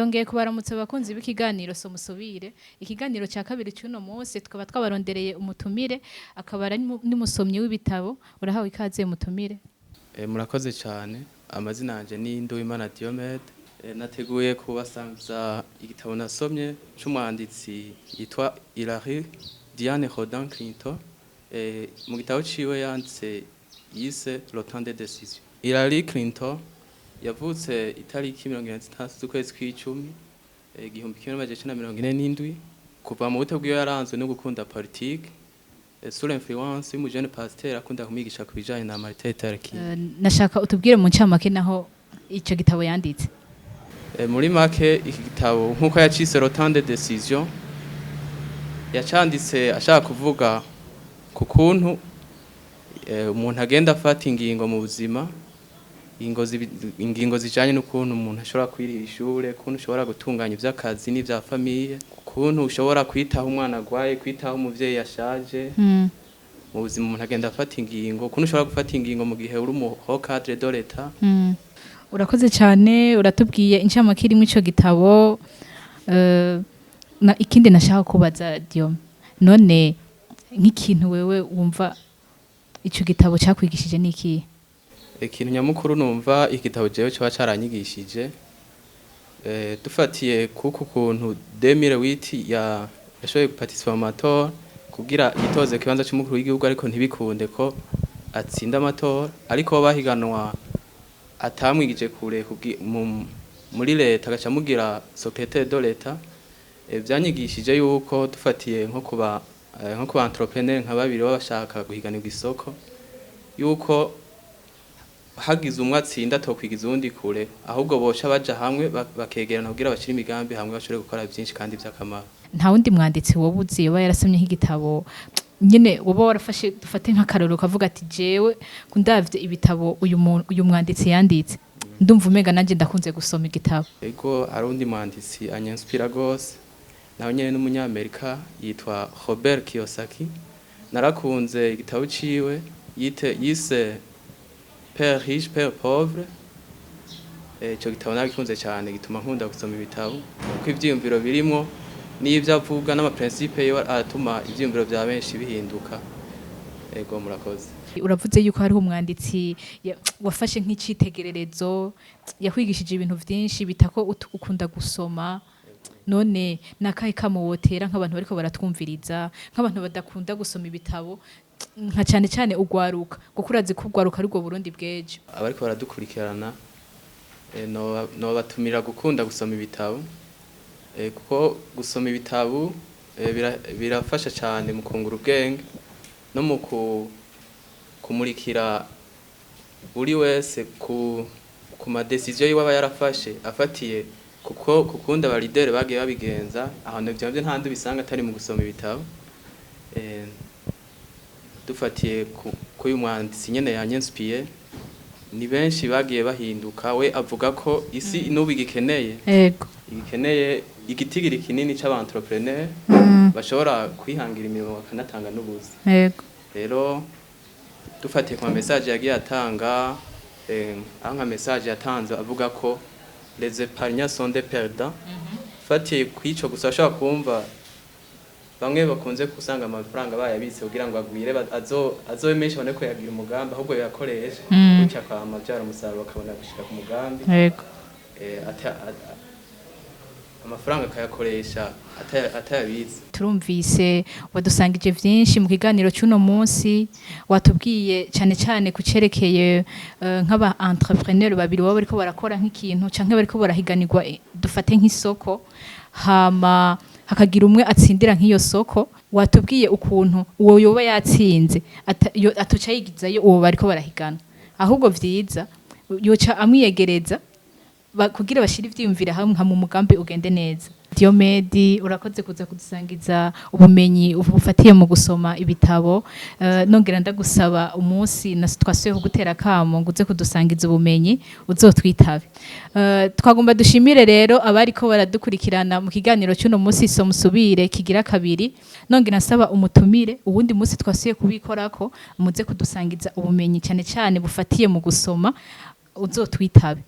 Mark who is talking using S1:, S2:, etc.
S1: Ndongeye kubaramutsa, abakunzi b'ikiganiro Somusubire. Ikiganiro cya kabiri cy'uno munsi tukaba twabarondereye umutumire, akaba ari n'umusomyi w'ibitabo. Urahawe ikaze, mutumire.
S2: Murakoze cyane. Amazina yanjye ni Nduwimana Diomede. Nateguye kubasangiza igitabo nasomye c'umwanditsi yitwa Hillary Diane Rodin Clinton. Mu gitabo ciwe yanditse yise Le temps des décisions. Hillary Clinton yavutse itariki 46 z'ukwezi kw'icumi 1947. Kuva mu buto bwiwe yaranzwe no gukunda politike, sous l'influence y'umujene pasteur akunda kumwigisha ku bijanye na Martin Luther King.
S1: Nashaka utubwire mu ncamake naho ico gitabo yanditse.
S2: Muri make, iki gitabo, nk'uko yacise Le temps des décisions, yacanditse ashaka kuvuga ku kuntu umuntu agenda afata ingingo mu buzima, ingingo zijanye n'ukuntu umuntu ashobora kwirira ishure, ukuntu ushobora gutunganya ivy'akazi n'ivya famille, ukuntu ushobora kwitaho umwana agwaye, kwitaho umuvyeyi yashaje. Mu buzima umuntu agenda afata ingingo, ukuntu ushobora gufata ingingo mu gihe uri umu haut cadre de l'État.
S1: Urakoze cyane, uratubwiye incamake irimo ico gitabo. Na ikindi nashaka kubaza Diome, none nk'ikintu wewe wumva ico gitabo cakwigishije ni ikihe?
S2: Ikintu nyamukuru numva igitabo jewe coba caranyigishije, dufatiye kuko ukuntu 2008 ya yashoboye guparticipa mu matora kugira yitoze kibanza c'umukuru w'igihugu, ariko ntibikunde ko atsinda amatora, ariko bo bahiganwa atamwigije kure muri leta, agaca amugira secrétaire de l'État. Vyanyigishije yuko dufatiye nko kuba entrepreneur nka babiri baba bashaka guhiganirwa isoko, yuko hagize umwe atsinda atokwigiza uwundi kure, ahubwo boca baja hamwe, bakegerana kugira bashire imigambi hamwe, bashobore gukora byinshi kandi by'akamaro.
S1: Nta wundi mwanditsi woba uzi yoba yarasomye nk'igitabo nyene woba warafashe, dufate nk'akarorero, ukavuga ati: "Jewe ndavye ibitabo uyu muntu, uyu mwanditsi yanditse, ndumva umenga nanjye ndakunze gusoma igitabo"?
S2: Ego, hari undi mwanditsi anyinspira gose, nawe nyene n'umunyamerika, yitwa Robert Kiyosaki. Narakunze igitabo ciwe yise Père riche, père pauvre. Ico gitabo naragikunze cyane, gituma nkunda gusoma ibitabo, kuko ivyiyumviro birimwo n'ivyo avuga n'amaprincipe yiwe aratuma ivyiyumviro vya benshi bihinduka. Ego, murakoze.
S1: Uravuze yuko hariho umwanditsi wafashe nk'icitegererezo, yakwigishije ibintu vyinshi bitako ukunda gusoma. None nakahe kamo wotera nk'abantu bariko baratwumviriza, nk'abantu badakunda gusoma ibitabo, nka cyane cyane ugwaruka, kuko urazi ko ugwaruka ari rwo Burundi bw'ejo?
S2: Abariko baradukurikirana, nobatumira gukunda gusoma ibitabo, kuko gusoma ibitabo birafasha cyane mu kungura ubwenge no mu kumurikira buri wese ku ma décisions yiwe aba yarafashe, afatiye kuko kukunda aba leader bagiye babigenza. Ahantu ivyo navyo ntahandi ubisanga atari mu gusoma ibitabo. Dufatiye k'uyu mwanditsi nyene yanyinspiye, ni benshi bagiye bahinduka. We avuga ko isi n'ubu igikeneye igikeneye igitigiri kinini c'aba entrepreneur bashobora kwihangira imirimo bakanatanga n'ubuzi. Rero dufatiye ku ma message yagiye atanga, aho nka message yatanze avuga ko les épargnants sont des perdants, fatiye kw'ico gusa ashobora kumva bamwe bakunze gusanga amafaranga bayabitse kugira ngo agwire, azobe menshi, babone ko yagira umugambi, ahubwo yakoresha gutya akama avyara umusaruro, akabona gushika ku mugambi. Amafaranga akayakoresha atayabitse.
S1: Turumvise wadusangije vyinshi mu kiganiro cy'uno munsi. Watubwiye cyane cyane ku cerekeye nk'aba entrepreneur babiri baba bariko barakora nk'ikintu canke bariko barahiganirwa, dufate nk'isoko, hama hakagira umwe atsindira nk'iyo soko. Watubwiye ukuntu uwo yoba yatsinze atoca yigizayo uwo bariko barahigana, ahubwo vyiza yoca amwiyegereza kugira bashire ivyiyumviro hamwe, nka mu mugambi ugende neza. Diomedi, urakoze kuza kudusangiza ubumenyi bufatiye mu gusoma ibitabo. Nongera ndagusaba umunsi na twasuye kugutera akamo ngo uze kudusangiza ubumenyi, uzotwitabe. Twagomba dushimire rero abariko baradukurikirana mu kiganiro cy'uno munsi Somusubire kigira kabiri. Nongera nsaba umutumire, uwundi munsi twasuye kubikorako muze kudusangiza ubumenyi cyane cyane bufatiye mu gusoma, uzotwitabe.